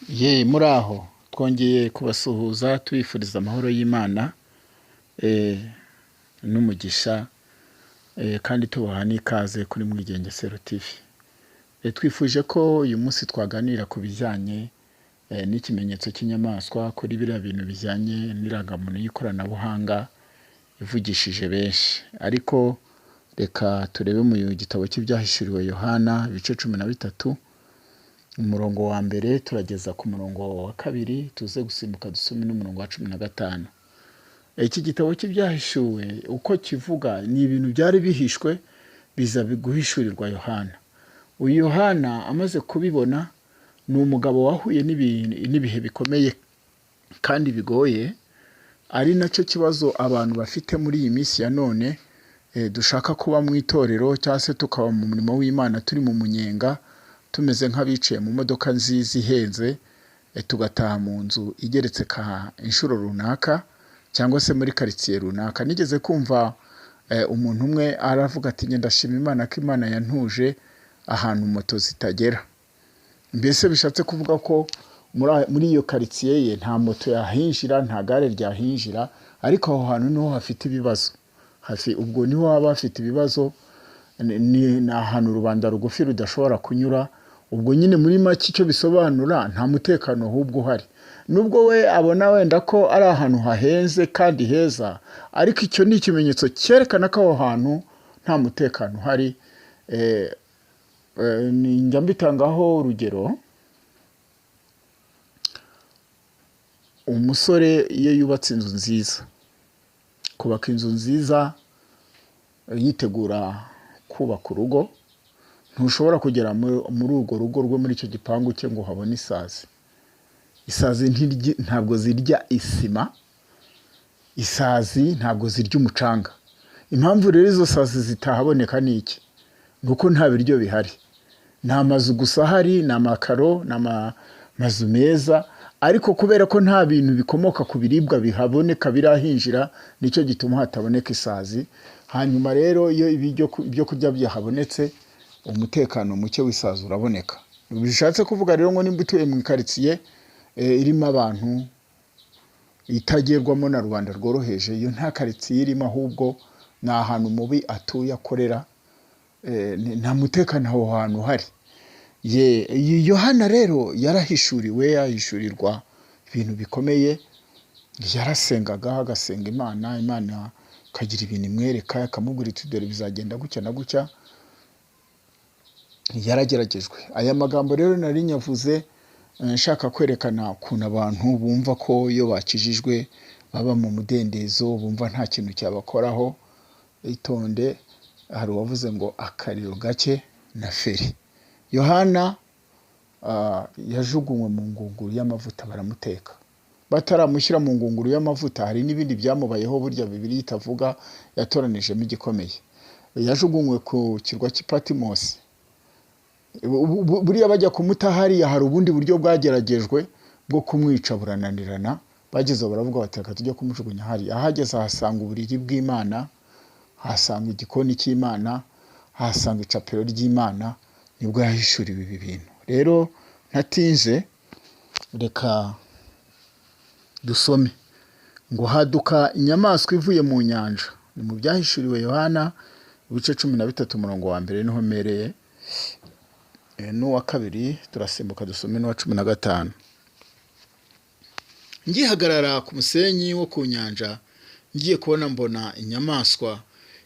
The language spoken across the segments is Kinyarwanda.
Ye muraho, twongeye kubasuhuza tubifuriza amahoro y'Imana n'umugisha, kandi tubaha n'ikaze kuri Mwigengesero TV. Twifuje ko uyu munsi twaganira ku bijyanye n'ikimenyetso cy'inyamaswa, kuri biriya bintu bijyanye n'irangamuntu y'ikoranabuhanga ivugishije benshi. Ariko reka turebe mu gitabo cy'ibyahishuriwe Yohana ibice 13, umurongo wa mbere turageza ku murongo wa kabiri, tuze gusimbuka dusome n'umurongo wa 15. Iki gitabo cy'ibyahishuwe uko kivuga ni ibintu byari bihishwe biza guhishurirwa Yohana. Uyu Yohana amaze kubibona ni umugabo wahuye n'ibihe bikomeye kandi bigoye, ari nacyo kibazo abantu bafite muri iyi minsi ya none. Dushaka kuba mu itorero cyangwa se tukaba mu murimo w'Imana turi mu munyenga, tumeze nk'abicaye mu modoka nziza ihenze, tugataha mu nzu igeretse inshuro runaka cyangwa se muri karitsiye runaka. Nigeze kumva umuntu umwe aravuga ati njye ndashima Imana ko Imana yantuje ahantu moto zitagera. Mbese bishatse kuvuga ko muri iyo karitsiye ye nta moto yahinjira, nta gare ryahinjira, ariko aho hantu niho hafite ibibazo. Ubwo niho haba hafite ibibazo, ni ahantu rubanda rugufi rudashobora kunyura. Ubwo nyine muri make icyo bisobanura nta mutekano ahubwo uhari. Nubwo we abona wenda ko ari ahantu hahenze kandi heza, ariko icyo ni ikimenyetso cyerekana ko aho hantu nta mutekano uhari. Njya mbitangaho urugero, umusore iyo yubatse inzu nziza, kubaka inzu nziza yitegura kubaka urugo, ntushobora kugera muri urwo rugo rwe muri icyo gipangu cye ngo uhabone isazi. Isazi ntabwo zirya isima, isazi ntabwo zirya umucanga. Impamvu rero izo sazi zitahaboneka ni iki? Ni uko nta biryo bihari. Ni amazu gusa ahari, ni amakaro, ni amazu meza, ariko kubera ko nta bintu bikomoka ku biribwa bihaboneka birahinjira, nicyo gituma hataboneka isazi. Hanyuma rero iyo ibyo kurya byahabonetse, umutekano muke w'isazi uraboneka. Bishatse kuvuga rero ngo nimba utuye mu karitsiye irimo abantu itagerwamo na rubanda rworoheje, iyo nta karitsiye irimo, ahubwo ni ahantu mubi atuye akorera, nta mutekano aho hantu uhari. Yohana rero yarahishuriwe, ahishurirwa ibintu bikomeye. Yarasengaga, agasenga Imana, Imana ikagira ibintu imwereka, ikamubwira iti dore bizagenda gutya na gutya. Yarageragejwe. Aya magambo rero nari nyavuze nshaka kwerekana ukuntu abantu bumva ko iyo bakijijwe baba mu mudendezo, bumva nta kintu cyabakoraho. Itonde, hari uwavuze ngo akariro gake na feri. Yohana yajugunywe mu ngunguru y'amavuta baramuteka. Bataramushyira mu ngunguru y'amavuta hari n'ibindi byamubayeho burya Bibiliya itavuga, yatoranijemo igikomeye. Yajugunywe ku kirwa cy'i Patimosi. Buriya bajya kumuta hariya hari ubundi buryo bwageragejwe bwo kumwica burananirana. Bageze baravuga bati reka tujye kumujugunya hariya. Ahageze ahasanga uburiri bw'Imana, ahasanga igikoni cy'Imana, ahasanga icapiro ry'Imana, nibwo yahishuriwe ibi bintu. Rero ntatinze, reka dusome ngo haduka inyamaswa ivuye mu nyanja. Ni mu byahishuriwe Yohana ibice 13 umurongo wa mbere niho mpereye, n'uwa kabiri turasimbuka dusome n'uwa 15. Ngihagarara ku musenyi wo ku nyanja, ngiye kubona mbona inyamaswa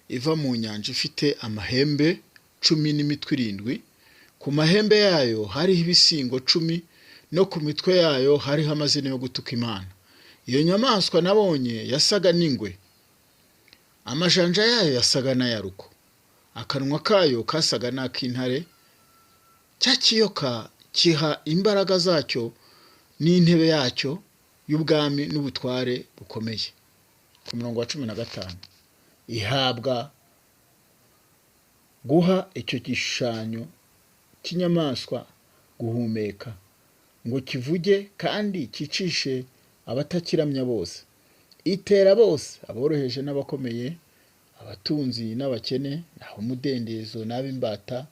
iva mu nyanja ifite amahembe 10 n'imitwe 7. Ku mahembe yayo hariho ibisingo 10, no ku mitwe yayo hariho amazina yo gutuka Imana. Iyo nyamaswa nabonye yasaga n'ingwe, amajanja yayo yasaga n'ayaruko, akanwa kayo kasaga n'ak'intare. Cya kiyoka kiha imbaraga zacyo n'intebe yacyo y'ubwami n'ubutware bukomeye. Ku murongo wa 15, ihabwa guha icyo gishushanyo cy'inyamaswa guhumeka, ngo kivuge kandi cyicishe abatakiramya bose. Itera bose, aboroheje n'abakomeye, abatunzi n'abakene, ab'umudendezo n'ab'imbata,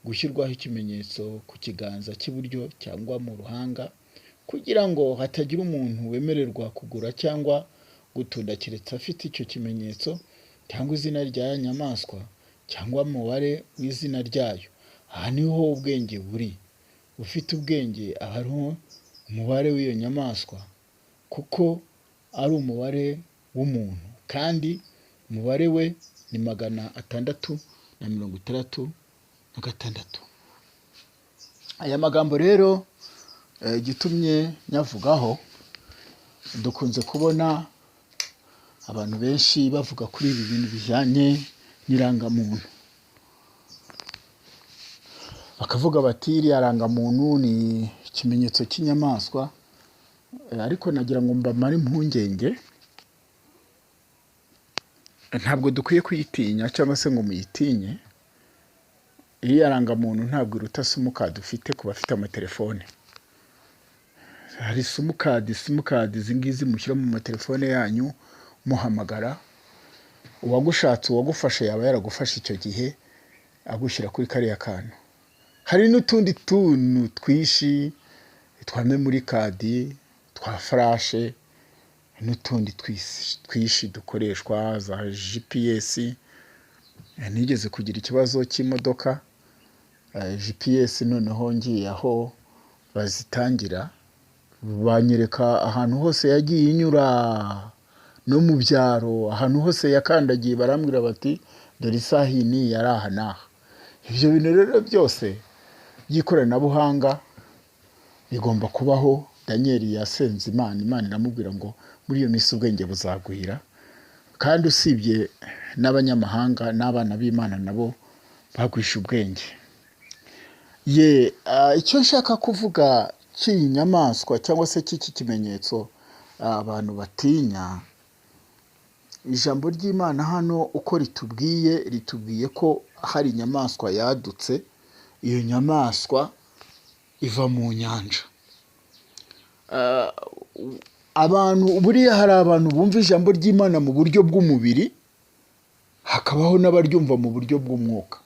gushyirwaho ikimenyetso ku kiganza cy'iburyo cyangwa mu ruhanga, kugira ngo hatagira umuntu wemererwa kugura cyangwa gutunda keretse afite icyo kimenyetso cyangwa izina rya nyamaswa cyangwa umubare w'izina ryayo. Aha niho ubwenge buri. Ufite ubwenge aba ari umubare w'iyo nyamaswa, kuko ari umubare w'umuntu, kandi umubare we ni 666. Aya magambo rero igitumye nyavugaho, dukunze kubona abantu benshi bavuga kuri ibi bintu bijyanye n'irangamuntu, bakavuga bati iriya rangamuntu ni ikimenyetso cy'inyamaswa. Ariko nagira ngo mbamare impungenge, ntabwo dukwiye kuyitinya cyangwa se ngo muyitinye. Iriya rangamuntu ntabwo iruta simukadi ufite ku bafite amatelefone. Hari simukadi izi ngizi mushyira mu matelefone yanyu muhamagara, uwagushatse uwagufashe yaba yaragufashe icyo gihe agushyira kuri kariya kantu. Hari n'utundi tuntu twinshi twa memory card, twa flash, n'utundi twinshi dukoreshwa za GPS. Nigeze kugira ikibazo cy'imodoka GPS, noneho ngiye aho bazitangira banyereka ahantu hose yagiye inyura, no mu byaro ahantu hose yakandagiye, barambwira bati dore isaha iyi n'iyi yari aha n'aha. Ibyo bintu rero byose by'ikoranabuhanga bigomba kubaho. Daniel yasenze Imana, Imana iramubwira ngo muri iyo minsi ubwenge buzagwira, kandi usibye n'abanyamahanga n'abana b'Imana nabo bagwisha ubwenge. Ye, icyo nshaka kuvuga cy'iyi nyamaswa cyangwa se cy'iki kimenyetso abantu batinya, ijambo ry'Imana hano uko ritubwiye, ritubwiye ko hari inyamaswa yadutse. Iyo nyamaswa iva mu nyanja. Abantu buriya hari abantu bumva ijambo ry'Imana mu buryo bw'umubiri, hakabaho n'abaryumva mu buryo bw'umwuka.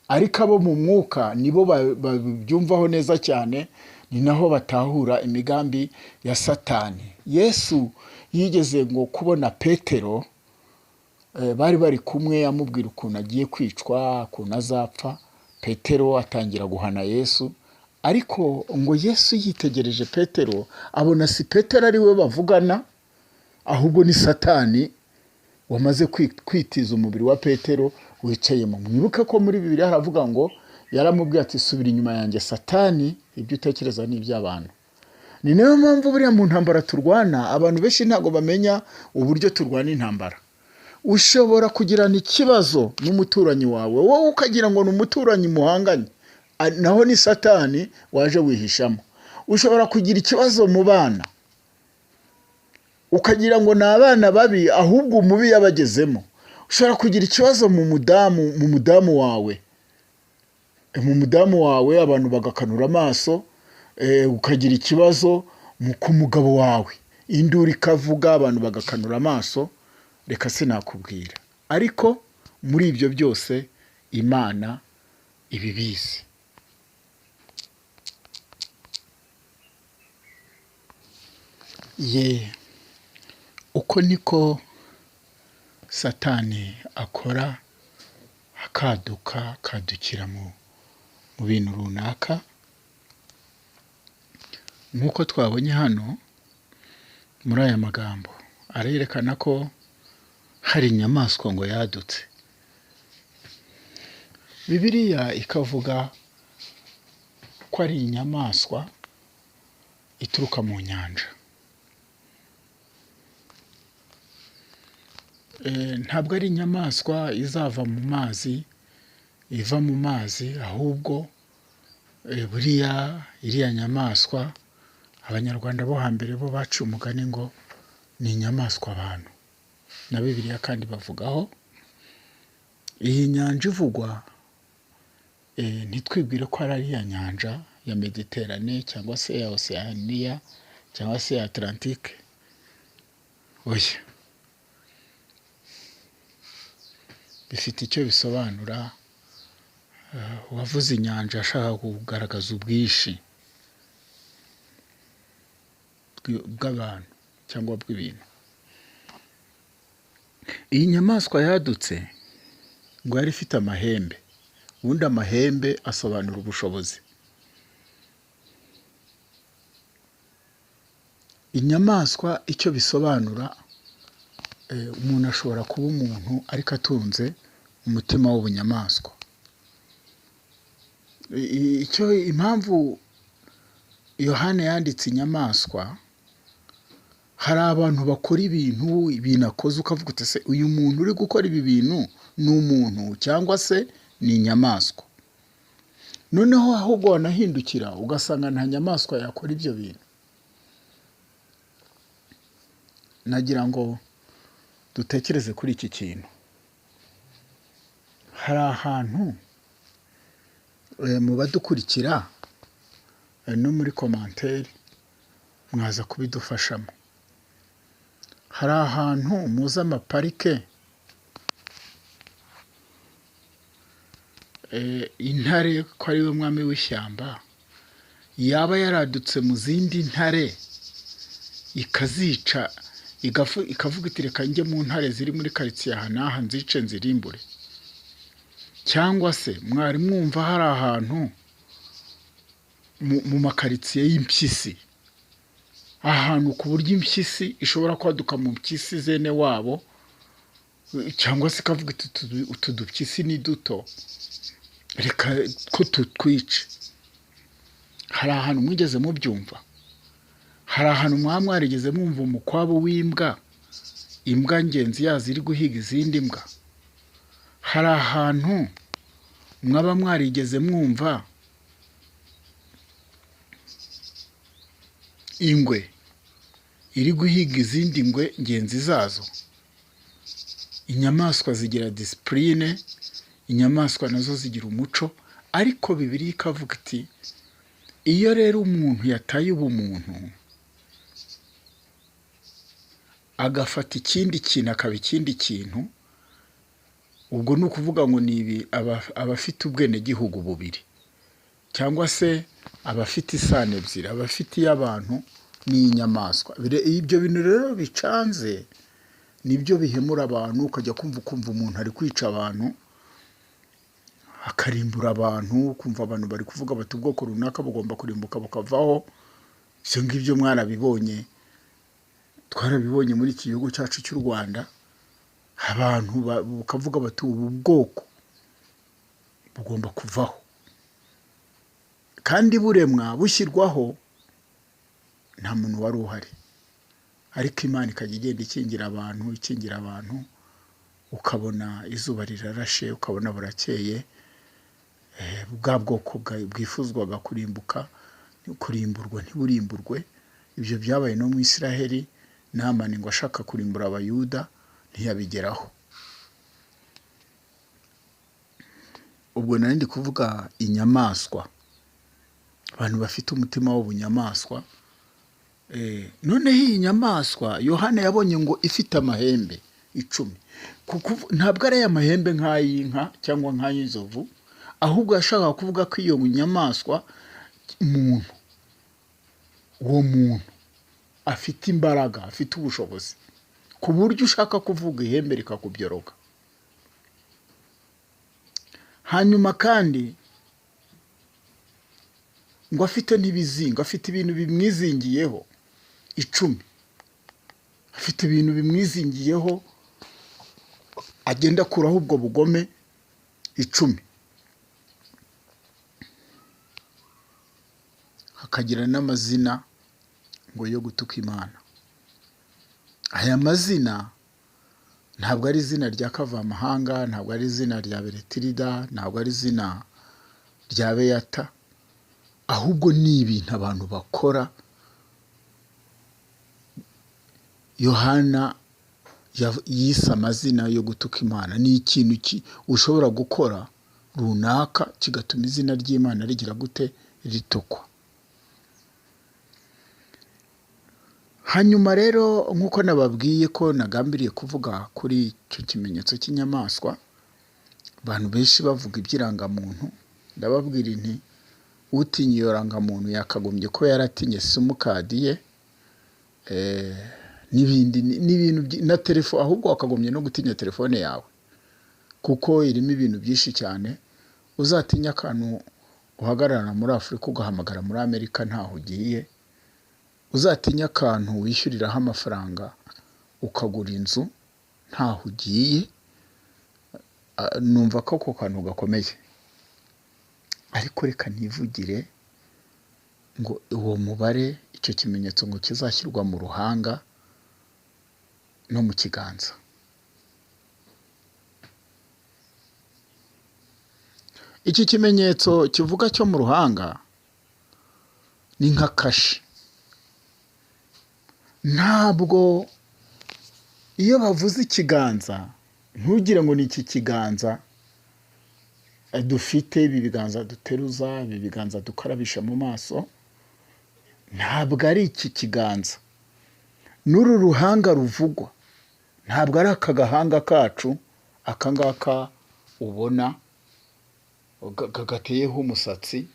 Ariko abo mu mwuka nibo babyumvaho neza cyane, ni naho batahura imigambi ya Satani. Yesu yigeze ngo kubona Petero, bari bari kumwe, amubwira ukuntu agiye kwicwa, ukuntu azapfa. Petero atangira guhana Yesu, ariko ngo Yesu yitegereje Petero abona si Petero ari we bavugana, ahubwo ni Satani wamaze kwitiza umubiri wa Petero wicayemo. Mwibuke ko muri Bibiliya haravuga ngo yaramubwiye ati subira inyuma yanjye Satani, ibyo utekereza ni iby'abantu. Ni nayo mpamvu buriya mu ntambara turwana, abantu benshi ntabwo bamenya uburyo turwana intambara. Ushobora kugirana ikibazo n'umuturanyi wawe, wowe ukagira ngo ni umuturanyi muhanganye, naho ni Satani waje wihishamo. Ushobora kugira ikibazo mu bana, ukagira ngo ni abana babi, ahubwo umubi yabagezemo. Ushobora kugira ikibazo mu mudamu wawe, mu mudamu wawe abantu bagakanura amaso, ukagira ikibazo ku mugabo wawe, induru ikavuga abantu bagakanura amaso, reka sinakubwira. Ariko muri ibyo byose Imana ibibizi. Ye, uko niko Satani akora, akaduka akadukira mu bintu runaka. Nk'uko twabonye hano muri aya magambo, arerekana ko hari inyamaswa ngo yadutse. Bibiliya ikavuga ko ari inyamaswa ituruka mu nyanja. Ntabwo ari inyamaswa izava mu mazi, iva mu mazi, ahubwo buriya iriya nyamaswa Abanyarwanda bo hambere bo baciye umugani ngo ni inyamaswa abantu. Na Bibiliya kandi bavugaho iyi nyanja ivugwa, ntitwibwire ko ari ariya nyanja ya Mediterane cyangwa se ya Oceania cyangwa se ya Atlantique. Oya, bifite icyo bisobanura, Uwavuze inyanja ashaka kugaragaza ubwinshi bw'abantu cyangwa bw'ibintu. Iyi nyamaswa yadutse ngo yari ifite amahembe. Ubundi amahembe asobanura ubushobozi. Inyamaswa icyo bisobanura, umuntu ashobora kuba umuntu ariko atunze umutima w'ubunyamaswa. Icyo impamvu Yohana yanditse inyamaswa, hari abantu bakora ibintu akoze ukavuga uti ese uyu muntu uri gukora ibi bintu ni umuntu cyangwa se ni inyamaswa? Noneho ahubwo wanahindukira ugasanga nta nyamaswa yakora ibyo bintu. Nagira ngo dutekereze kuri iki kintu. Hari ahantu mu badukurikira no muri commentaire mwaza kubidufashamo. Hari ahantu muzi amaparike intare ko ari we mwami w'ishyamba yaba yaradutse mu zindi ntare ikazica, ikavuga iti reka njye mu ntare ziri muri karitsiye aha n'aha nzice nzirimbure. Cyangwa se mwari mwumva hari ahantu mu makaritsiye y'impyisi, ahantu ku buryo impyisi ishobora kwaduka mu mpyisi zene wabo, cyangwa se ikavuga iti utu dupyisi ni duto reka ko tutwice. Hari ahantu mwigeze mubyumva? Hari ahantu mwaba mwarigeze mwumva umukwabo w'imbwa, imbwa ngenzi yazo iri guhiga izindi mbwa? Hari ahantu mwaba mwarigeze mwumva ingwe iri guhiga izindi ngwe ngenzi zazo? Inyamaswa zigira disipurine, inyamaswa nazo zigira umuco, ariko Bibiliya ikavuga iti iyo rero umuntu yataye ubumuntu agafata ikindi kintu akaba ikindi kintu, ubwo ni ukuvuga ngo ni ibi abafite ubwenegihugu bubiri cyangwa se abafite isano ebyiri, abafite iy'abantu n'iy'inyamaswa. Ibyo bintu rero bicanze nibyo bihemura abantu, ukajya kumva ukumva umuntu ari kwica abantu, akarimbura abantu, ukumva abantu bari kuvuga bati ubwoko runaka bugomba kurimbuka bukavaho. Ibyo ngibyo mwarabibonye, twarabibonye muri iki gihugu cyacu cy'u Rwanda, abantu bakavuga bati ubu bwoko bugomba kuvaho, kandi buremwa bushyirwaho nta muntu wari uhari, ariko Imana ikajya igenda ikingira abantu, ikingira abantu, ukabona izuba rirarashe, ukabona burakeye, bwa bwoko bwifuzwaga kurimbuka, kurimburwa ntiburimburwe. Ibyo byabaye no mu Isiraheli, Namani ngo ashaka kurimbura Abayuda ntiyabigeraho. Ubwo nari ndi kuvuga inyamaswa, abantu bafite umutima w'ubunyamaswa. Noneho iyi nyamaswa Yohana yabonye ngo ifite amahembe 10, ntabwo ari aya mahembe nk'ay'inka cyangwa nk'ay'inzovu, ahubwo yashakaga kuvuga ko iyo nyamaswa umuntu, uwo muntu afite imbaraga, afite ubushobozi, ku buryo ushaka kuvuga ihembe rikakubyoroga. Hanyuma kandi ngo afite n'ibizingo, afite ibintu bimwizingiyeho 10, afite ibintu bimwizingiyeho agenda akuraho ubwo bugome 10, hakagira n'amazina ngo yo gutuka Imana. Aya mazina ntabwo ari izina rya Kavamahanga, ntabwo ari izina rya Beretirida, ntabwo ari izina rya Beyata, ahubwo ni ibintu abantu bakora. Yohana yise amazina yo gutuka Imana. Ni ikintu ushobora gukora runaka kigatuma izina ry'Imana rigira gute? Ritukwa. Hanyuma rero nk'uko nababwiye ko nagambiriye kuvuga kuri icyo kimenyetso cy'inyamaswa, abantu benshi bavuga iby'irangamuntu. Ndababwira nti utinya iyo rangamuntu yakagombye kuba yaratinye simukadi ye, n'ibindi n'ibintu na telefone, ahubwo wakagombye no gutinya telefone yawe kuko irimo ibintu byinshi cyane. Uzatinya akantu uhagarara muri Afurika ugahamagara muri Amerika ntaho ugiye, uzatinya akantu wishyuriraho amafaranga ukagura inzu ntaho ugiye. Numva ko ako kantu gakomeye, ariko reka ntivugire ngo uwo mubare, icyo kimenyetso ngo kizashyirwa mu ruhanga no mu kiganza. Iki kimenyetso kivuga cyo mu ruhanga ni nka kashe. Ntabwo iyo bavuze ikiganza ntugire ngo ni iki kiganza dufite, ibi biganza duteruza, ibi biganza dukarabisha mu maso, ntabwo ari iki kiganza. N'uru ruhanga ruvugwa ntabwo ari aka gahanga kacu, aka ngaka ubona gateyeho umusatsi,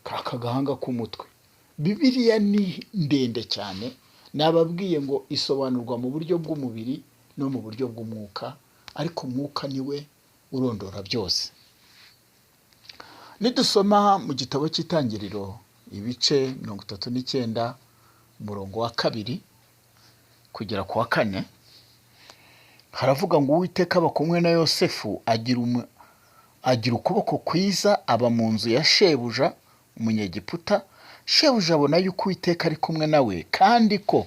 aka gahanga k'umutwe. Bibiliya ni ndende cyane, nababwiye ngo isobanurwa mu buryo bw'umubiri no mu buryo bw'umwuka, ariko umwuka niwe urondora byose. Nidusoma mu gitabo cy'Itangiriro ibice 39 umurongo wa 2 kugera ku wa 4, haravuga ngo Uwiteka aba kumwe na Yosefu, agira ukuboko kwiza, aba mu nzu ya shebuja umunyegiputa. Shebuja abona yuko Uwiteka ari kumwe nawe, kandi ko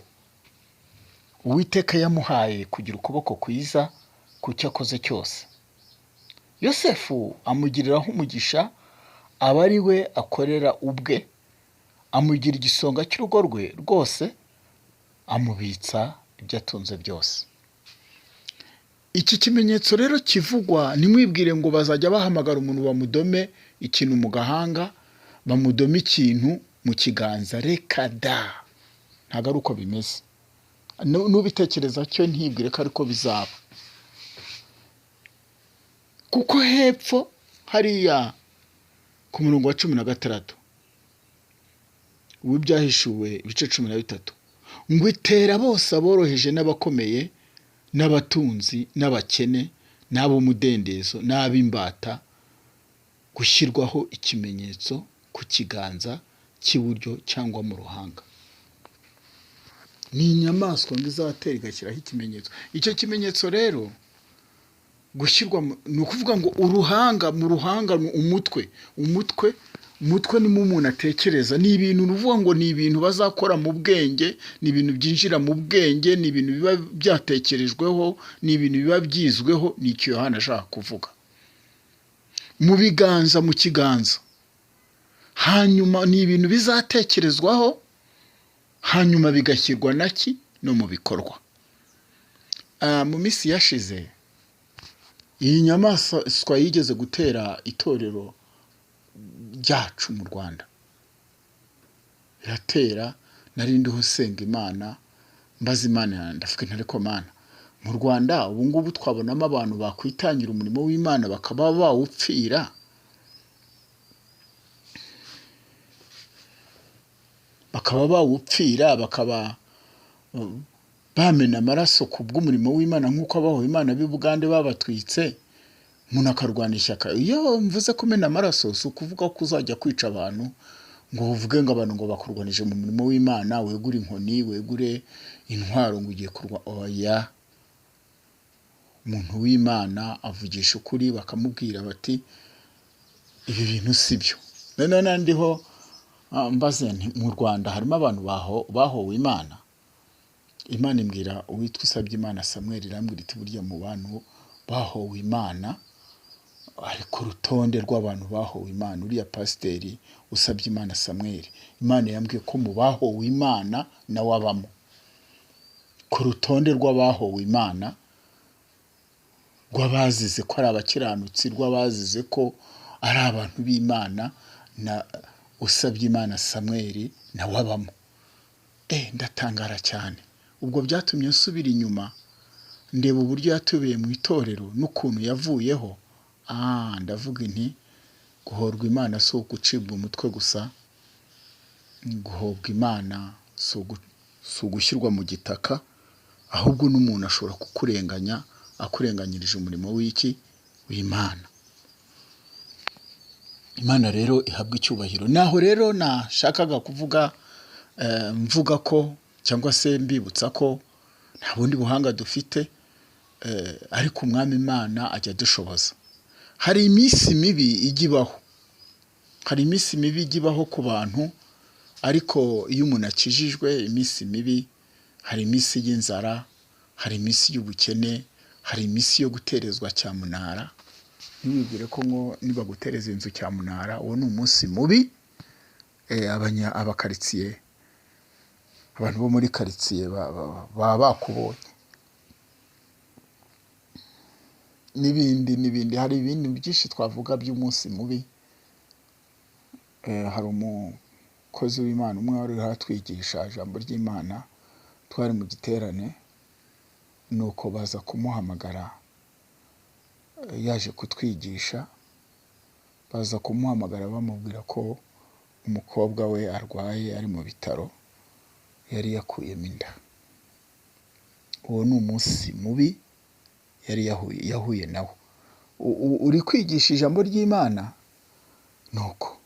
Uwiteka yamuhaye kugira ukuboko kwiza ku cyo akoze cyose. Yosefu amugiriraho umugisha, aba ari we akorera ubwe, amugira igisonga cy'urugo rwe rwose, amubitsa ibyo atunze byose. Iki kimenyetso rero kivugwa, ntimwibwire ngo bazajya bahamagara umuntu bamudome ikintu mu gahanga, bamudome ikintu mu kiganza. Reka da, ntabwo ari uko bimeze. N'ubitekereza cyo ntibwire ko ariko bizaba, kuko hepfo hariya ku murongo wa 16 w'Ibyahishuwe ibice 13, ngo itera bose aboroheje n'abakomeye n'abatunzi n'abakene n'ab'umudendezo n'ab'imbata gushyirwaho ikimenyetso ku kiganza cy'iburyo cyangwa mu ruhanga. Ni inyamaswa ngo izatera igashyiraho ikimenyetso. Icyo kimenyetso rero gushyirwa, ni ukuvuga ngo uruhanga, mu ruhanga ni umutwe, umutwe nimo umuntu atekereza. Ni ibintu uvuga ngo ni ibintu bazakora mu bwenge, ni ibintu byinjira mu bwenge, ni ibintu biba byatekerejweho, ni ibintu biba byizweho. Ni icyo Yohana ashaka kuvuga. Mu biganza, mu kiganza, hanyuma ni ibintu bizatekerezwaho, hanyuma bigashyirwa naki no mu bikorwa. Mu minsi yashize iyi nyamaswa yigeze gutera itorero ryacu mu Rwanda, iratera. Nari ndiho nsenga Imana, mbaza Imana, ndavuga nti ariko Mana, mu Rwanda ubu ngubu twabonamo abantu bakwitangira umurimo w'Imana bakaba bawupfira? Bakaba bawupfira, bakaba bamena amaraso ku bw'umurimo w'Imana nk'uko abahowe Imana b'i Bugande babatwitse, umuntu akarwana ishyaka. Iyo mvuze kumena amaraso si ukuvuga ko uzajya kwica abantu ngo uvuge ngo abantu ngo bakurwanije mu murimo w'Imana, wegure inkoni, wegure intwaro ngo ugiye kurwa. Oya, umuntu w'Imana avugisha ukuri, bakamubwira bati ibi bintu si byo. Noneho ndiho mbaze nti mu Rwanda harimo abantu bahowe Imana. Imana imbwira uwitwa Usabye Imana Samuel, irambwira iti burya mu bantu bahowe Imana, ari ku rutonde rw'abantu bahowe Imana, uriya pasiteri Usabye Imana Samuel, Imana yambwiye ko mu bahowe Imana nawe abamo. Ku rutonde rw'abahowe Imana, rw'abazize ko ari abakiranutsi, rw'abazize ko ari abantu b'Imana, na Usabye Imana Samuel nawe abamo. Ndatangara cyane. Ubwo byatumye nsubira inyuma ndeba uburyo yatubeye mu itorero n'ukuntu yavuyeho. Ndavuga nti Guhorwa Imana si ugucibwa umutwe gusa, guhorwa Imana si ugushyirwa mu gitaka, ahubwo n'umuntu ashobora kukurenganya akurenganyirije umurimo w'iki? W'Imana. Imana rero ihabwa icyubahiro. Naho rero nashakaga kuvuga, mvuga ko cyangwa se mbibutsa ko nta bundi buhanga dufite, ariko Umwami Imana ajya adushoboza. Hari iminsi mibi ijya ibaho, hari iminsi mibi ijya ibaho ku bantu, ariko iyo umuntu akijijwe iminsi mibi, hari iminsi y'inzara, hari iminsi y'ubukene, hari iminsi yo guterezwa cyamunara. Ntiwibwire ko ngo nibagutereza inzu cyamunara uwo ni umunsi mubi. Abakaritsiye, abantu bo muri karitsiye baba bakubonye, n'ibindi n'ibindi. Hari ibindi byinshi twavuga by'umunsi mubi. Hari umukozi w'Imana umwe wari uriho atwigisha ijambo ry'Imana, twari mu giterane, nuko baza kumuhamagara yaje kutwigisha, baza kumuhamagara bamubwira ko umukobwa we arwaye ari mu bitaro, yari yakuyemo inda. Uwo ni umunsi mubi yari yahuye nawo. Uri kwigisha ijambo ry'Imana, nuko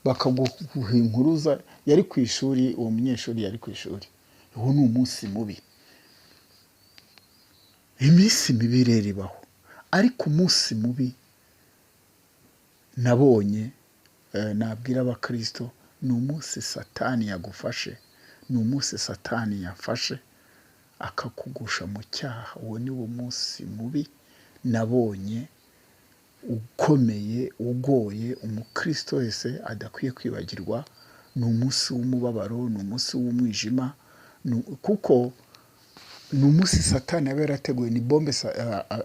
bakaguha impuruza. Yari ku ishuri, uwo munyeshuri yari ku ishuri. Uwo ni umunsi mubi. Iminsi mibi rero ibaho, ariko umunsi mubi nabonye, nabwira abakristo, ni umunsi Satani yagufashe, ni umunsi Satani yafashe akakugusha mu cyaha. Uwo ni wo munsi mubi nabonye ukomeye, ugoye, umukristo wese adakwiye kwibagirwa. Ni umunsi w'umubabaro, ni umunsi w'umwijima, kuko ni umunsi Satani aba yarateguye. Ni bombe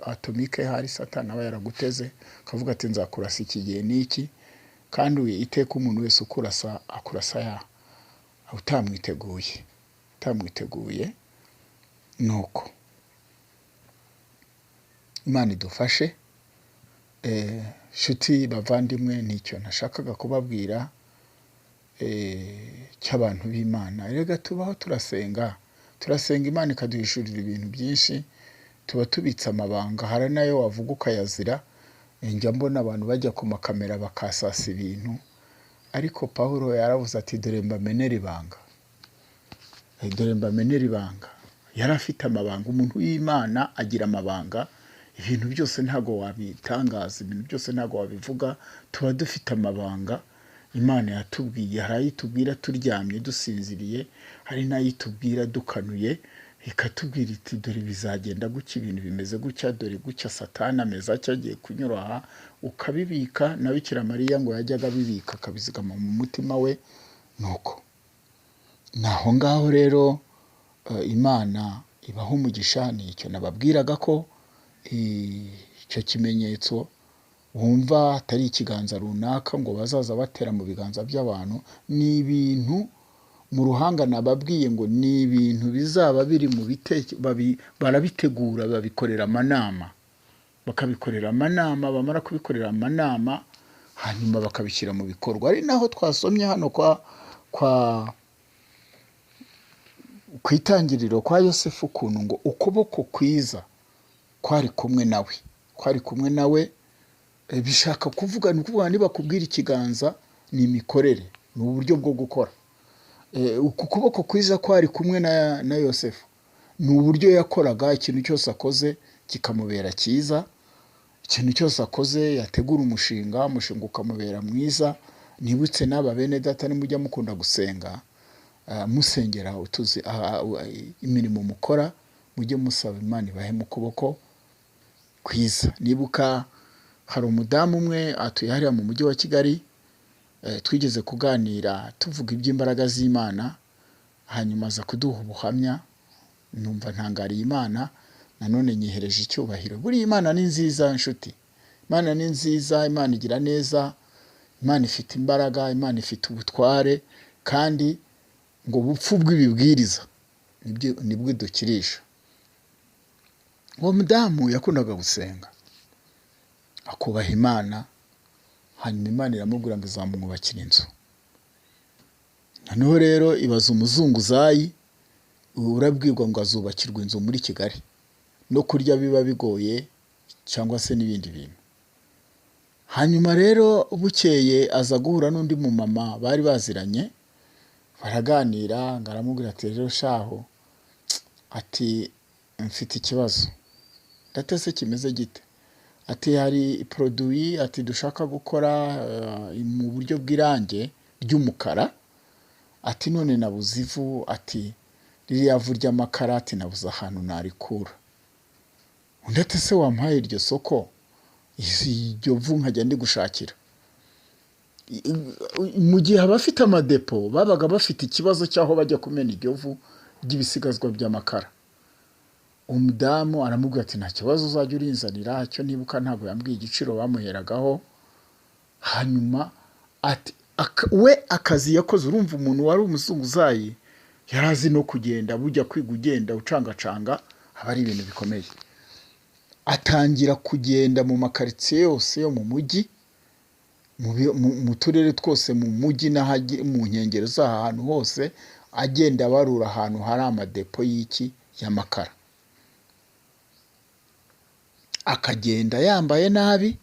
atomike hari Satani aba yaraguteze, akavuga ati nzakurasa iki gihe n'iki. Kandi iteka umuntu wese ukurasa akurasa ya utamwiteguye, utamwiteguye. Nuko Imana idufashe. Nshuti bavandimwe, nicyo nashakaga kubabwira cy'abantu b'Imana. Erega tubaho turasenga, turasenga Imana ikaduhishurira ibintu byinshi, tuba tubitse amabanga, hari nayo wavuga ukayazira. Njya mbona abantu bajya ku makamera bakasasa ibintu, ariko Pawulo yaravuze ati dore mbamenere ibanga, dore mbamenere ibanga. Yari afite amabanga. Umuntu w'Imana agira amabanga. Ibintu byose ntago wabitangaza, ibintu byose ntago wabivuga. Tuba dufite amabanga Imana yatubwiye. Hari ayitubwira turyamye dusinziriye, hari n'ayitubwira dukanuye, ikatubwira iti dore bizagenda gutya, ibintu bimeze gutya, dore gutya Satani ameze atya, agiye kunyura aha, ukabibika. Na Bikira Mariya ngo yajyaga abibika akabizigama mu mutima we. Nuko naho ngaho rero Imana ibaha umugisha. Ni icyo nababwiraga, ko icyo kimenyetso wumva atari ikiganza runaka ngo bazaza batera mu biganza by'abantu, ni ibintu mu ruhanga nababwiye ngo ni ibintu bizaba biri mu barabitegura, babikorera amanama, bakabikorera amanama, bamara kubikorera amanama hanyuma bakabishyira mu bikorwa. Ari naho twasomye hano kwa ku itangiriro kwa Yosefu, ukuntu ngo ukuboko kwiza kwari kumwe nawe, kwari kumwe nawe. Bishaka kuvuga, ni ukuvuga nibakubwira ikiganza ni imikorere, ni uburyo bwo gukora. Uku kuboko kwiza kwari kumwe na Yosefu ni uburyo yakoraga, ikintu cyose akoze kikamubera cyiza, ikintu cyose akoze yategura umushinga, umushinga ukamubera mwiza. Nibutse n'aba bene data, nimujya mukunda gusenga, musengera utuzi imirimo mukora, mujye musaba Imana ibahe mu kuboko kwiza. Nibuka hari umudamu umwe atuye hariya mu mujyi wa Kigali, twigeze kuganira tuvuga iby'imbaraga z'Imana, hanyuma aza kuduha ubuhamya, numva ntangariye Imana, nanone nyihereje icyubahiro. Buriya Imana ni nziza nshuti, Imana ni nziza, Imana igira neza, Imana ifite imbaraga, Imana ifite ubutware, kandi ngo ubupfu bw'ibibwiriza nibwo idukirisha. Uwo mudamu yakundaga gusenga, akubaha Imana, Hanyuma Imana iramubwira ngo izamwubakira inzu. Noneho rero ibaza umuzunguzayi urabwirwa ngo azubakirwa inzu muri Kigali, no kurya biba bigoye cyangwa se n'ibindi bintu. Hanyuma rero bukeye aza guhura n'undi mumama bari baziranye, baraganira, ngo aramubwira ati rero shaho, ati mfite ikibazo. Ndatese kimeze gite? Ati hari produit ati dushaka gukora mu buryo bw'irange ry'umukara, ati none nabuze ivu, ati ririya vu ry'amakara, ati nabuze ahantu narikura. Undi ati ese wampaye iryo soko, iryo vu nkajya ndigushakira. Mu gihe abafite amadepo babaga bafite ikibazo cy'aho bajya kumena iryo vu ry'ibisigazwa by'amakara. Umudamu aramubwira ati nta kibazo uzajya urinzanira, icyo nibuka ntabwo yambwiye igiciro bamuheragaho. Hanyuma ati we akazi yakoze, urumva umuntu wari umuzunguzayi yari azi no kugenda, bujya kwiga ugenda ucangacanga aba ari ibintu bikomeye. Atangira kugenda mu makaritsiye yose yo mu mujyi, mu turere twose mu mujyi mu nkengero z'aha hantu hose, agenda abarura ahantu hari amadepo y'iki y'amakara. Akagenda yambaye nabi,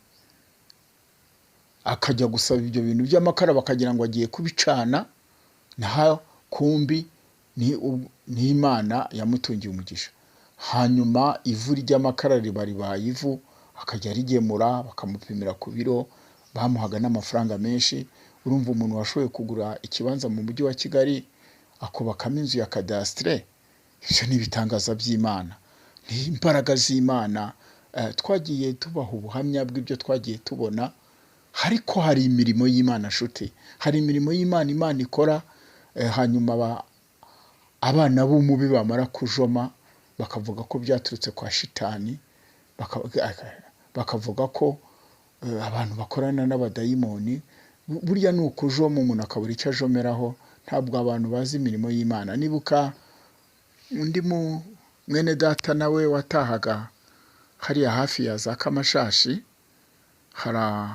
akajya gusaba ibyo bintu by'amakara bakagira ngo agiye kubicana, naho kumbi ni Imana yamutungiye umugisha. Hanyuma ivu ry'amakara riba ribaye ivu, akajya arigemura bakamupimira ku biro, bamuhaga n'amafaranga menshi. Urumva umuntu washoboye kugura ikibanza mu mujyi wa Kigali akubakamo inzu ya kadasitire, ibyo ni ibitangaza by'Imana, ni imbaraga z'Imana. Twagiye tubaha ubuhamya bw'ibyo twagiye tubona, ariko hari imirimo y'Imana nshuti, hari imirimo y'Imana Imana ikora. Hanyuma abana b'umubi bamara kujoma bakavuga ko byaturutse kwa shitani, bakavuga ko abantu bakorana n'abadayimoni. Burya ni ukujoma umuntu akabura icyo ajomeraho, ntabwo abantu bazi imirimo y'Imana. Nibuka undi mwene data nawe watahaga hariya hafi ya za Kamashashi, hari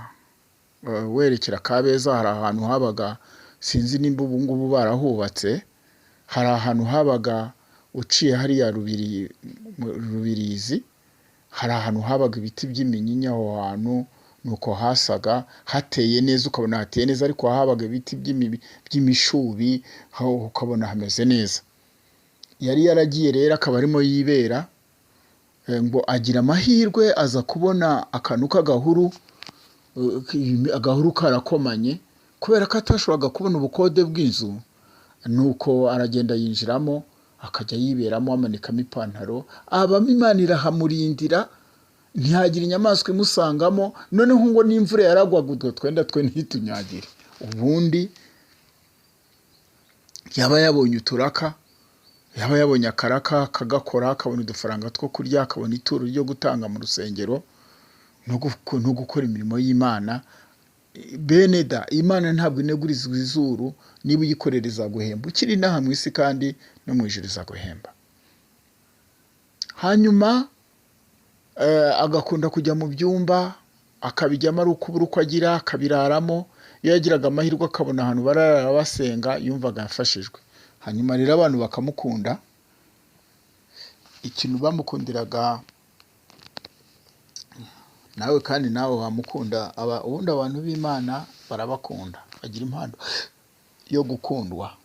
werekera Kabeza, hari ahantu habaga, sinzi nimba ubu ngubu barahubatse, hari ahantu habaga uciye hariya Rubirizi, hari ahantu habaga ibiti by'iminyinya. Aho hantu nuko hasaga hateye neza, ukabona hateye neza, ariko habaga ibiti by'imishubi, ukabona hameze neza. Yari yaragiye rero akaba arimo yibera, ngo agira amahirwe aza kubona akantu k'agahuru, agahuru karakomanye, kubera ko atashoboraga kubona ubukode bw'inzu, nuko aragenda yinjiramo, akajya yiberamo, amanikamo ipantaro, abamo Imana irahamurindira, ntihagira inyamaswa imusangamo. Noneho ngo n'imvura yaragwaga utwo twenda twe ntitunyagire. Ubundi yaba yabonye uturaka, yaba yabonye akaraka akagakora, akabona udufaranga two kurya, akabona ituro ryo gutanga mu rusengero no gukora imirimo y'Imana. Bene da, Imana ntabwo inegurizwa izuru, niba uyikorera izaguhemba ukiri inaha mu isi, kandi no mu ijuru izaguhemba. Hanyuma agakunda kujya mu byumba, akabijyamo ari ukubura uko agira, akabiraramo. Iyo yagiraga amahirwe akabona ahantu barara basenga, yumvaga yafashijwe. Hanyuma rero abantu bakamukunda, ikintu bamukundiraga, nawe kandi nawe wamukunda. Ubundi abantu b'Imana barabakunda, bagira impano yo gukundwa,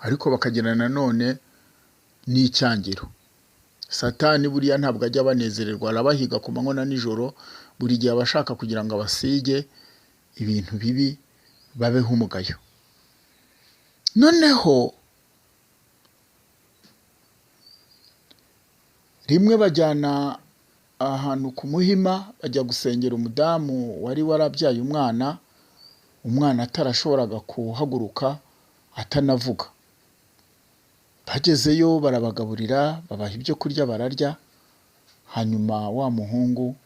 ariko bakagira nanone n'icyangiro. Satani buriya ntabwo ajya abanezererwa, arabahiga ku manywa na nijoro, buri gihe aba ashaka kugira ngo abasige ibintu bibi babeho umugayo. Noneho rimwe bajyana ahantu ku Muhima, bajya gusengera umudamu wari warabyaye umwana, umwana atarashoboraga kuhaguruka atanavuga. Bagezeyo barabagaburira, babaha ibyo kurya bararya. Hanyuma wa muhungu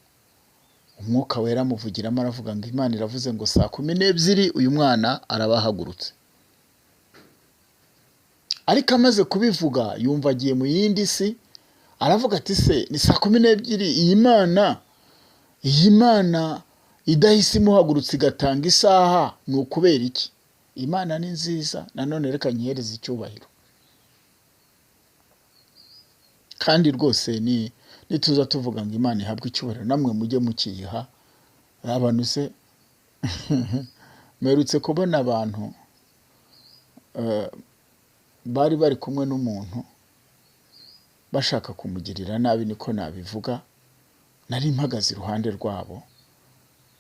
umwuka wera amuvugiramo, aravuga ngo Imana iravuze ngo saa 12 uyu mwana arabahagurutse. Ariko amaze kubivuga yumva agiye mu yindi si, aravuga ati se ni saa 12, iyi Mana Iyi Mana idahise imuhagurutsa igatanga isaha ni ukubera iki? Imana ni nziza, nanone reka nyihereze icyubahiro. Kandi rwose ni nituza tuvuga ngo Imana ihabwe icyubahiro, namwe mujye mukiyiha. Abantu se mperutse kubona abantu bari bari kumwe n'umuntu bashaka kumugirira nabi, niko nabivuga. Nari mpagaze iruhande rwabo,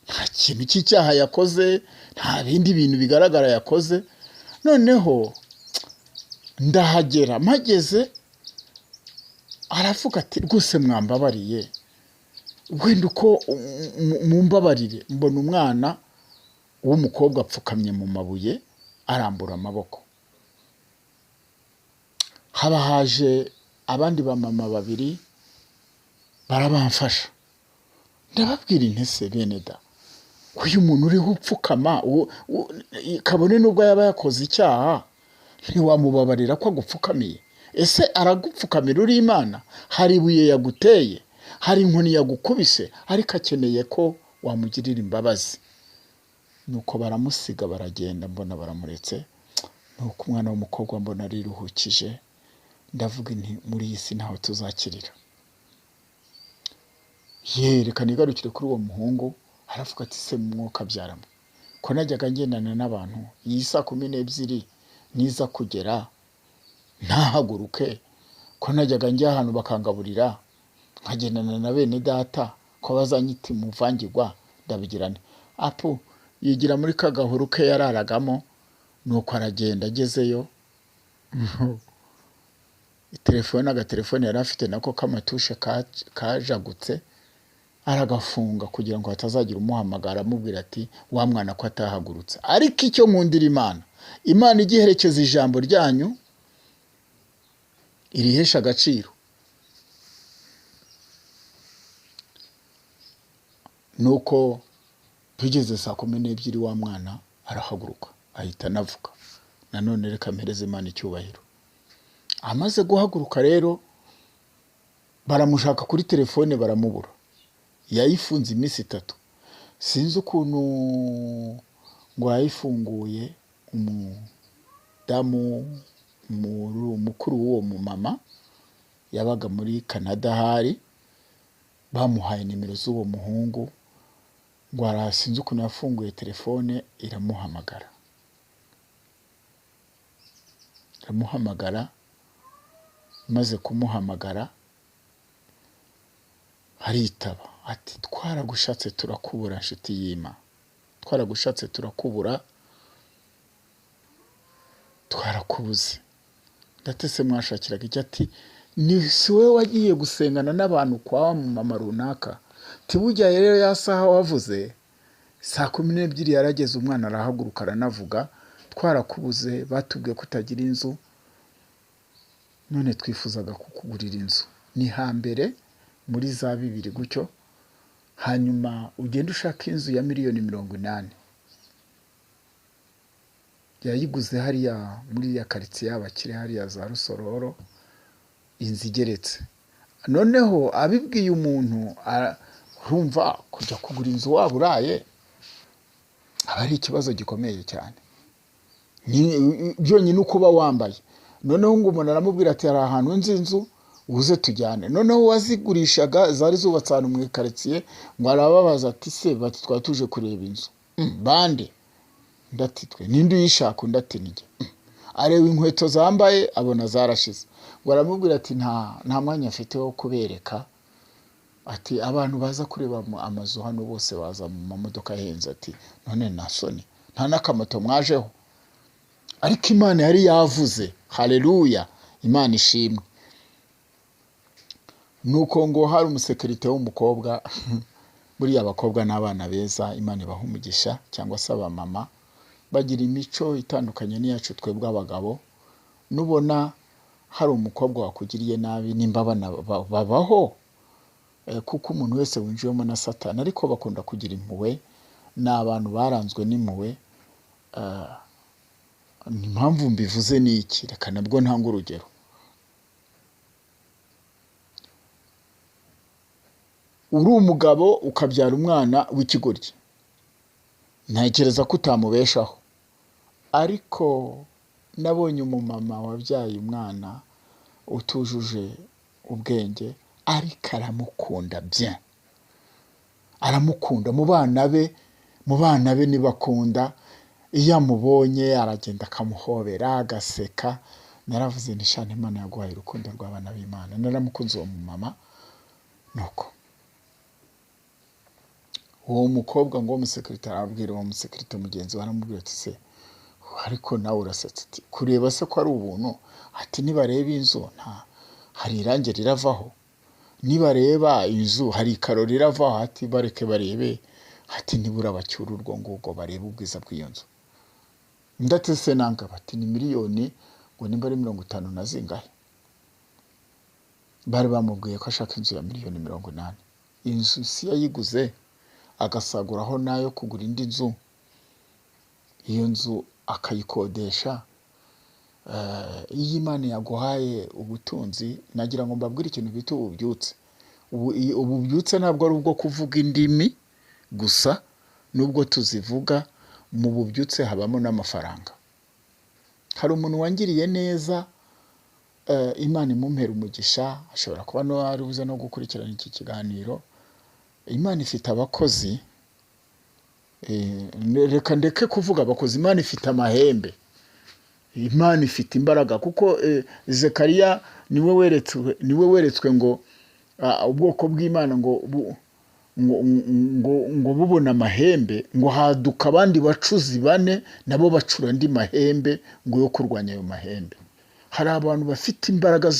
nta kintu cy'icyaha yakoze, nta bindi bintu bigaragara yakoze. Noneho ndahagera, mpageze aravuga ati rwose mwambabariye, wenda uko mumbabarire. Mbona umwana w'umukobwa apfukamye mu mabuye arambura amaboko. Haba haje abandi bamama babiri barabamfasha. Ndababwira intese bene da, uyu muntu uriho upfukama, kabone nubwo yaba yakoze icyaha, ntiwamubabarira ko agupfukamiye? Ese aragupfukamira uri Imana? Hari ibuye yaguteye, hari inkoni yagukubise, ariko akeneye ko wamugirira imbabazi. Nuko baramusiga baragenda, mbona baramuretse. Nuko umwana w'umukobwa mbona ariruhukije, ndavuga nti muri iyi si ntaho tuzakirira. Ye, reka nigarukire kuri uwo muhungu. Aravuga ati se mwuka byaramwe, ko najyaga ngendana n'abantu, iyi saa 12 niza kugera ntahaguruke, ko najyaga njya ahantu bakangaburira, nkagendana na bene data, ko bazanyita umuvangirwa, ndabigirane. Apu yigira muri ka gahuru ke yararagamo. Nuko aragenda, agezeyo telefone, agatelefone yari afite nako k'amatushe kajagutse, aragafunga kugira ngo hatazagira umuhamagara amubwira ati wa mwana ko atahagurutse. Ariko icyo nkundira Imana, Imana igiherekeza ijambo ryanyu irihesha agaciro. Nuko tugeze saa 12 wa mwana arahaguruka, ahita anavuga. Nanone reka mpereze Imana icyubahiro. Amaze guhaguruka rero baramushaka kuri telefone baramubura. Yayifunze iminsi 3, sinzi ukuntu ngo yayifunguye. Umudamu mukuru w'uwo mumama yabaga muri Canada, hari bamuhaye nimero z'uwo muhungu, ngo sinzi ukuntu yafunguye telefone iramuhamagara. Iramuhamagara, imaze kumuhamagara aritaba ati twaragushatse turakubura nshuti y'Imana, twaragushatse turakubura, twarakubuze. Ndatese mwashakiraga icyo? Ati ni si wowe wagiye gusengana n'abantu kwa mama runaka? Tibujya rero ya saha wavuze saa 12 yarageze, umwana arahaguruka aranavuga, twarakubuze, batubwiye ko utagira inzu, none twifuzaga kukugurira inzu. Ni hambere muri za 2000 gutyo, hanyuma ugenda ushaka inzu ya miliyoni 80. Yayiguze hariya muri ya karitsiye y'abakire, hariya za Rusororo, inzu igeretse. Noneho abibwiye umuntu, urumva kujya kugura inzu waba uraye aba ari ikibazo gikomeye cyane, byonyine uko uba wambaye. Noneho ngo umuntu aramubwira ati hari ahantu nzi inzu, uze tujyane. Noneho uwazigurishaga zari zubatse ahantu mu ikaritsiye, ngo arababaza ati se bati twari tuje kureba inzu. Bande? Ndati twe. Ninde uyishaka? Undi ati nijye. Areba inkweto zambaye abona zarashize, ngo aramubwira ati nta mwanya mfite wo kubereka, ati abantu baza kureba amazu hano bose baza mu mamodoka ahenze, ati none nta soni, nta n'akamoto mwajeho. Ariko Imana yari yavuze, haleluya, Imana ishimwe. Nuko ngo hari umusekirite w'umukobwa, buriya abakobwa n'abana beza, Imana ibaha umugisha, cyangwa se abamama bagira imico itandukanye n'iyacu twebwe abagabo. Nubona hari umukobwa wakugiriye nabi, nimba abana babaho, kuko umuntu wese winjiyemo na Satani, ariko bakunda kugira impuhwe, ni abantu baranzwe n'impuhwe. Impamvu mbivuze ni iki? Reka nabwo ntanga urugero. Uri umugabo ukabyara umwana w'ikigoryi, ntekereza ko utamubeshaho. Ariko nabonye umumama wabyaye umwana utujuje ubwenge, ariko aramukunda bien, aramukunda mu bana be, mu bana be ntibakunda. Iyo amubonye aragenda akamuhobera agaseka. Naravuze nti shana Imana yaguhaye urukundo rw'abana b'Imana. Naramukunze uwo mumama. Nuko uwo mukobwa ngo w'umusekirite arabwira uwo musekirite mugenzi we, aramubwira ati se ariko nawe urasetse, ati kureba se ko ari ubuntu, ati nibareba inzu nta hari irangi riravaho, nibareba inzu hari ikaro riravaho, ati bareke barebe, ati nibura bacyure urwo ngurwo barebe ubwiza bw'iyo nzu. Ndetse se nanga bati ni miliyoni ngo nimba ari 50 na zingahe, bari bamubwiye ko ashaka inzu ya miliyoni 80. Inzu si yayiguze agasaguraho nayo kugura indi nzu, iyo nzu akayikodesha. Iyo Imana yaguhaye ubutunzi, nagira ngo mbabwire ikintu bita ububyutse. Ububyutse ntabwo ari ubwo kuvuga indimi gusa, nubwo tuzivuga, mu bubyutse habamo n'amafaranga. Hari umuntu wangiriye neza, Imana imumpera umugisha, ashobora kuba no ari buze no gukurikirana iki kiganiro. Imana ifite abakozi, reka ndeke kuvuga abakozi, Imana ifite amahembe, Imana ifite imbaraga, kuko Zekariya niwe weretswe ngo ubwoko bw'Imana ngo bubona amahembe, ngo haduka abandi bacuzi bane nabo bacura andi mahembe ngo yo kurwanya ayo mahembe. Hari abantu bafite imbaraga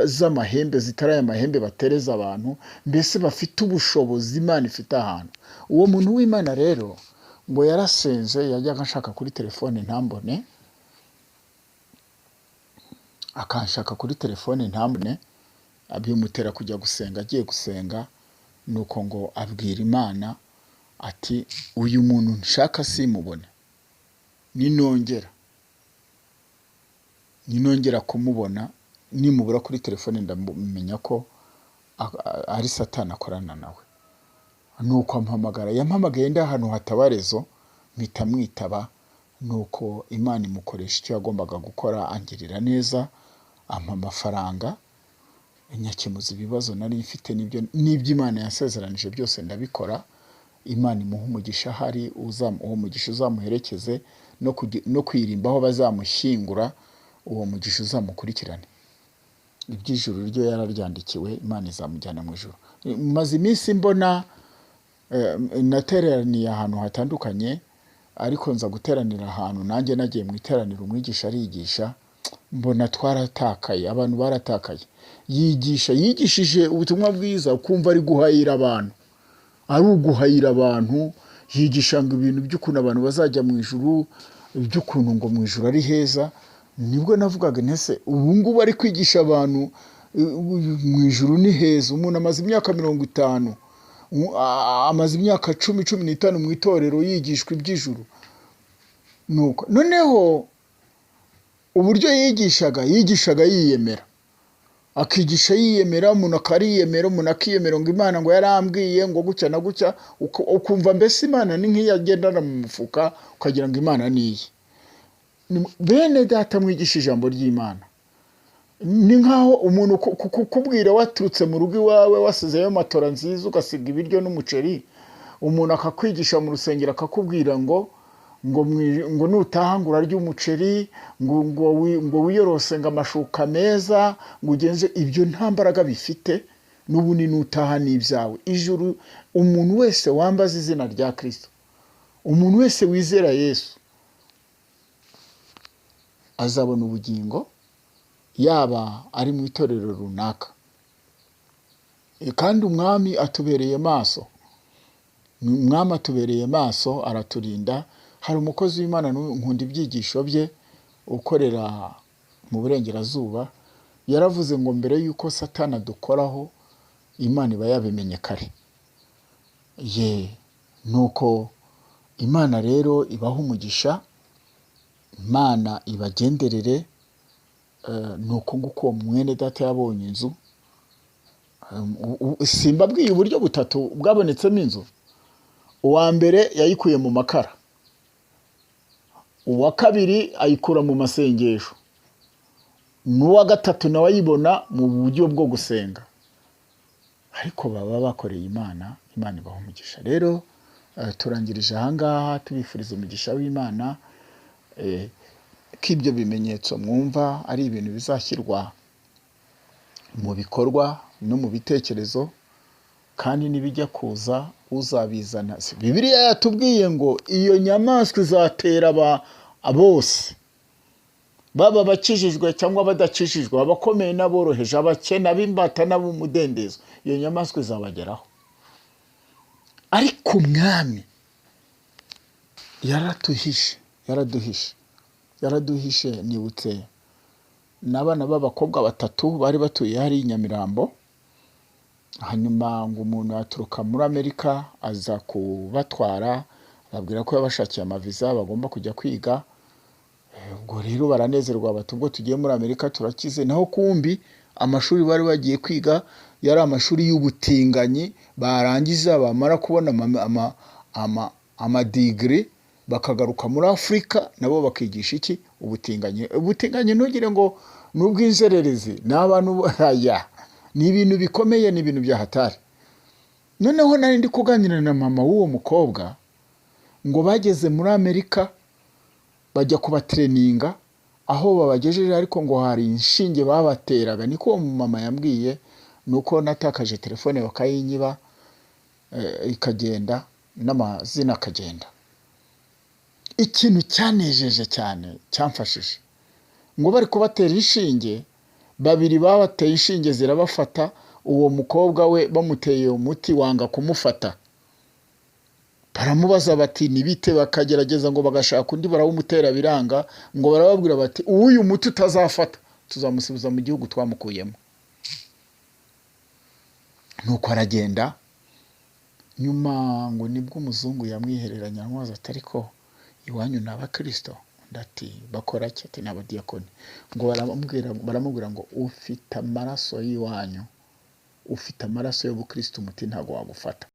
z'amahembe zitari aya mahembe batereza abantu, mbese bafite ubushobozi Imana ifite ahantu. Uwo muntu w'Imana rero ngo yarasenze, yajyaga ashaka kuri telefone ntambone, akanshaka kuri telefone ntambone, bimutera kujya gusenga. Agiye gusenga nuko ngo abwira Imana ati uyu muntu nshaka simubone, ninongera kumubona, nimubura kuri telefone ndamenya ko ari Satani akorana nawe. Nuko ampamagara, yampamagaye ndi ahantu hatabarezo, mpita mwitaba. Nuko Imana imukoresha icyo yagombaga gukora, angirira neza, ampa amafaranga, nyakemuza ibibazo nari mfite, n'ibyo Imana yasezeranije byose ndabikora. Imana imuha umugisha, hari uwo mugisha uzamuherekeze no kwirimba aho bazamushyingura, uwo mugisha uzamukurikirane. Iby'ijuru ryo yararyandikiwe, Imana izamujyana mu ijuru. Maze iminsi mbona nateraniye ahantu hatandukanye, ariko nza guteranira ahantu nanjye nagiye mu iteraniro, umwigisha arigisha, mbona twaratakaye, abantu baratakaye. Yigishije ubutumwa bwiza, ukumva ari guhayira abantu, ari uguhayira abantu, yigisha ngo ibintu by'ukuntu abantu bazajya mu ijuru, by'ukuntu ngo mu ijuru ari heza. Nibwo navugaga ntese ubu ngubu ari kwigisha abantu mu ijuru ni heza. Umuntu amaze imyaka 50, amaze imyaka 10, 15 mu itorero yigishwa iby'ijuru. Nuko noneho uburyo yigishaga yiyemera, akigisha yiyemera, umuntu akariyemera, umuntu akiyemera ngo Imana ngo yarambwiye ngo gutya na gutya, ukumva mbese Imana ni nk'iyo agendana mu mufuka, ukagira ngo Imana ni iye. Bene data mwigisha ijambo ry'Imana, ni nkaho umuntu kukubwira waturutse mu rugo iwawe wasizeyo matora nziza, ugasiga ibiryo n'umuceri, umuntu akakwigisha mu rusengero akakubwira ngo ngo nutaha ngo urarya umuceri, ngo wiyorose ngo amashuka meza, ngo ugenze ibyo, nta mbaraga bifite. N'ubundi nutaha n'ibyawe. Ijuru umuntu wese wambaza izina rya Kristo, umuntu wese wizera Yesu azabona ubugingo, yaba ari mu itorero runaka. Kandi umwami atubereye maso, umwami atubereye maso, araturinda. Hari umukozi w'Imana nkunda ibyigisho bye, ukorera mu burengerazuba, yaravuze ngo mbere y'uko Satani adukoraho, Imana iba yabimenye kare. Ye, nuko Imana rero ibaha umugisha, Imana ibagenderere. Nuko nguko uwo mwene data yabonye inzu. Simbabwiye uburyo butatu bwabonetsemo inzu. Uwa mbere yayikuye mu makara, uwa kabiri ayikura mu masengesho, n'uwa gatatu nawe ayibona mu buryo bwo gusenga. Ariko baba bakoreye Imana, Imana ibaha umugisha. Rero turangirije ahangaha, tubifuriza umugisha w'Imana, ko ibyo bimenyetso mwumva ari ibintu bizashyirwa mu bikorwa no mu bitekerezo, kandi nibijya kuza uzabizana. Bibiliya yatubwiye ngo iyo nyamaswa izatera bose, baba abakijijwe cyangwa abadakijijwe, abakomeye n'aboroheje, abakene, ab'imbata n'ab'umudendezo, iyo nyamaswa izabageraho. Ariko Umwami yaratuhishe, yaraduhishe, yaraduhishe. Nibutse n'abana b'abakobwa batatu bari batuye hariya i Nyamirambo. Hanyuma ngo umuntu aturuka muri Amerika aza kubatwara, ababwira ko yabashakiye amaviza, bagomba kujya kwiga. Ubwo rero baranezerwa, bati ubwo tugiye muri Amerika turakize. Naho kumbi amashuri bari bagiye kwiga yari amashuri y'ubutinganyi. Barangiza, bamara kubona amadigiri, bakagaruka muri Afurika nabo bakigisha iki? Ubutinganyi. Ubutinganyi ntugire ngo ni ubw'inzererezi, ni abantu aya, ni ibintu bikomeye, ni ibintu bya hatari. Noneho nari ndi kuganira na mama w'uwo mukobwa, ngo bageze muri Amerika bajya kubatraininga, aho babagejeje ariko ngo hari inshinge babateraga. Niko uwo mama yambwiye, nuko natakaje telefone bakayinyiba, ikagenda n'amazina akagenda. Ikintu cyanejeje cyane, cyamfashije, ngo bari kubatera inshinge, babiri babateye inshinge zirabafata, uwo mukobwa we bamuteye umuti wanga kumufata. Baramubaza bati nibite? Bakagerageza ngo bagashaka undi barawumutera biranga. Ngo barababwira bati uyu muti utazafata tuzamusubiza mu gihugu twamukuyemo. Nuko aragenda. Nyuma ngo nibwo umuzungu yamwihereranya, aramubaza ati ariko iwanyu ni abakirisito? Undi ati bakora iki? Ati ni abadiyakoni. Ngo baramubwira ngo ufite amaraso y'iwanyu, ufite amaraso y'ubukristo, umuti ntabwo wagufata.